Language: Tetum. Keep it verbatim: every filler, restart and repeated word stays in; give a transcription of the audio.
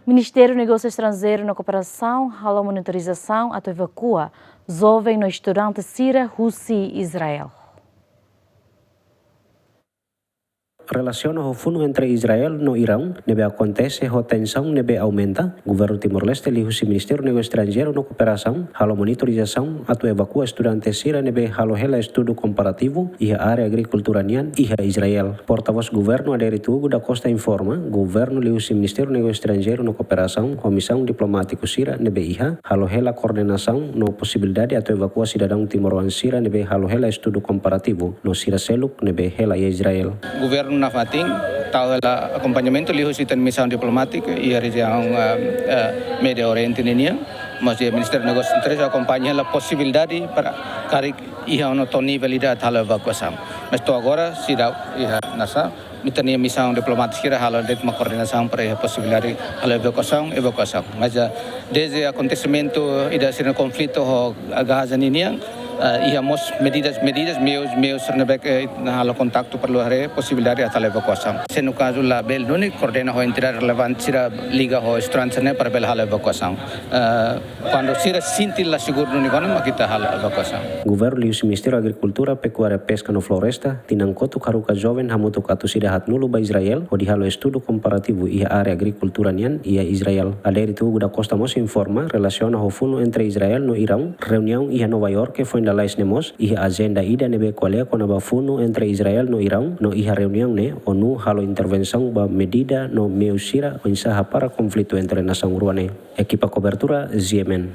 Ministériu Negósiu Estranjeiru no Kooperasaun halo monitorizasaun atu evakua joven no estudante sira husi Israel. Relasiona ho funu entre Israel no Iraun ne'ebé akontese ho tensaun ne'ebé aumenta, Governu Timor-Leste liuhusi Ministériu Negósiu Estranjeiru no Kooperasaun halo monitorizasaun atu evakua estudante sira ne'ebé halo hela estudu komparativu iha área agrikultura nian iha Israel. Portavós Governu Adérito Hugo da Costa informa, Governu liuhusi Ministériu Negósiu Estranjeiru no Kooperasaun ho misaun diplomátiku sira ne'ebé iha, halo hela koordenasaun no posibilidade atu evakua sidadaun timoroan sira ne'ebé halo hela estudu komparativu no sira seluk ne'ebé hela iha Israel. Governu nafatin tau hela akompañamentu liuhusi ita-nia misaun diplomátiku iha rejiaun, eh, eh, Médiu Oriente ninian, mas iha Ministériu Negósiu Estranjeiru akompaña hela posibilidade para karik iha ona to'o nivel ida atu halo evakuasaun. Mas to'o agora seidauk iha nasa, ita-nia misaun diplomátiku sira halo de'it mak koordenasaun para iha posibilidade halo evakuasaun, evakuasaun. Mas, eh, dezde akontesimentu ida sira konflitu ho Gaza ninian, eh, iha mós medidas, medidas, meius, meius sira ne'ebé, eh, halo kontaktu para lori posibilidade atu halo evakuasaun. Se no kazu labele duni, koordena ho entidade relevante sira liga ho estudante sira-ne'e para bele halo evakuasaun. Eh, kuandu sira sente la seguru duni kona, mak ita halo evakuasaun. Governu liuhusi Ministériu Agrikultura, Pekuária, Peska no Floresta tinan kotuk haruka joven hamutuk atus ida haatnulu ba Israel hodi halo estudu komparativu iha área agrikultura nian iha Israel. Adérito Hugo da Costa mós informa, relasiona ho funu entre Israel no Iraun, reuniaun iha Nova Iorke foin lalais ne'e mós iha ajenda ida ne'ebé ko'alia kona-ba funu entre Israel no Iraun, no iha reuniaun ne'e ONU halo intervensaun ba medida no meius sira oinsá hapara konflitu entre nasaun rua ne'e. Ekipa kobertura, G M N.